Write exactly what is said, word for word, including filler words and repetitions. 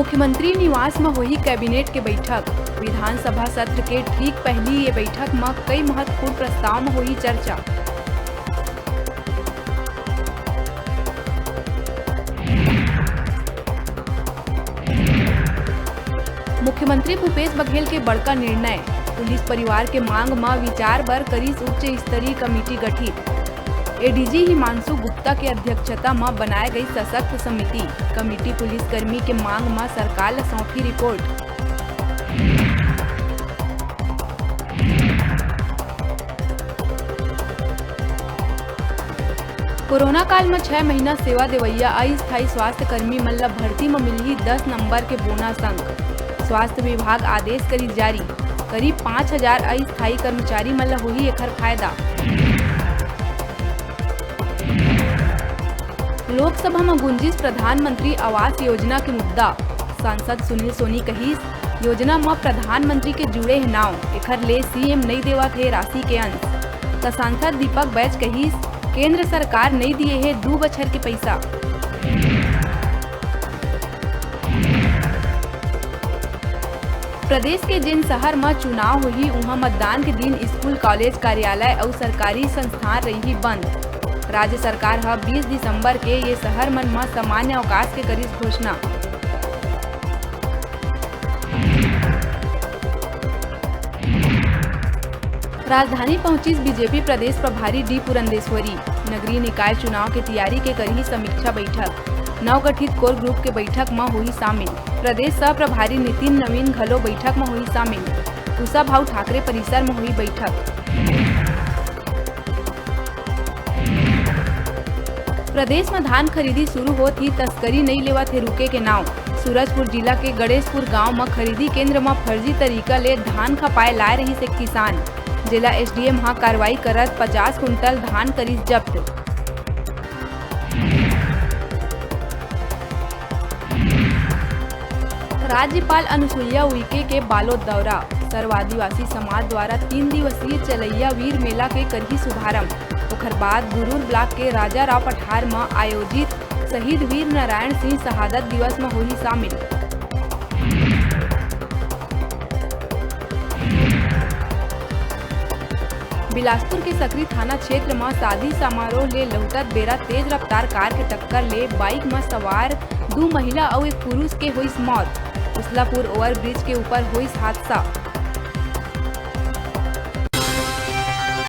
मुख्यमंत्री निवास म होही कैबिनेट के बैठक। विधानसभा सत्र के ठीक पहिली ये बैठक म कई महत्वपूर्ण प्रस्ताव म होही चर्चा। मुख्यमंत्री भूपेश बघेल के बड़का निर्णय, पुलिस परिवार के मांग म विचार बर करिस उच्च स्तरीय कमेटी गठित। एडीजी हिमांशु गुप्ता के अध्यक्षता म बनाए गई सशक्त समिति। कमेटी पुलिसकर्मी के मांग म सरकार ल सौंपही रिपोर्ट। कोरोना काल म छह महीना सेवा देवइया अस्थायी स्वास्थ्य कर्मी मन ल भर्ती म मिलही दस नंबर के बोनस अंक। स्वास्थ्य विभाग आदेश करी जारी, करीब पाँच हजार अस्थायी कर्मचारी मन ल होही एखर फायदा। लोकसभा म गुंजिस प्रधानमंत्री आवास योजना के मुद्दा। सांसद सुनील सोनी कहिस, योजना म प्रधानमंत्री के जुड़े हे नाव, एखर ले सीएम नइ देवत हे राशि के अंश। त सांसद दीपक बैज कहिस, केंद्र सरकार नइ दिए हे दू बछर के पइसा। प्रदेश के जेन शहर म चुनाव होही, उहां मतदान के दिन स्कूल, कॉलेज, कार्यालय अउ सरकारी संस्थान रइही बंद। राज्य सरकार ह बीस दिसंबर के ये शहर मन म सामान्य अवकाश के करिस घोषणा। राजधानी पहुंचिस बीजेपी प्रदेश प्रभारी डी पुरंदेश्वरी। नगरीय निकाय चुनाव के तैयारी के करही समीक्षा बैठक। नवगठित कोर ग्रुप के बैठक म होही शामिल। प्रदेश सह प्रभारी नितिन नवीन घलो बैठक म होही शामिल। कुशाभाऊ ठाकरे परिसर म होही बैठक। प्रदेश म धान खरीदी शुरू होत ही तस्करी नइ लेवत हे रुके के नाव। सूरजपुर जिला के गणेशपुर गांव म खरीदी केंद्र म फर्जी तरीका ले धान खपाए लाए रहिस एक किसान, जेला एसडीएम ह कार्रवाई करत पचास कुंटल धान करिस जब्त। राज्यपाल अनुसुईया उइके के बालोद दौरा। सर्व आदिवासी समाज द्वारा तीन दिवसीय चलैया वीर मेला के करही शुभारंभ। ओखर बाद गुरूर ब्लॉक के राजा राव पठार म आयोजित शहीद वीर नारायण सिंह शहादत दिवस म होही शामिल। बिलासपुर के सकरी थाना क्षेत्र म शादी समारोह ले लहुटत बेरा तेज रफ्तार कार के टक्कर ले बाइक म सवार दू महिला अउ एक पुरुष के होइस मौत। उसलापुर ओवरब्रिज के ऊपर होइस हादसा।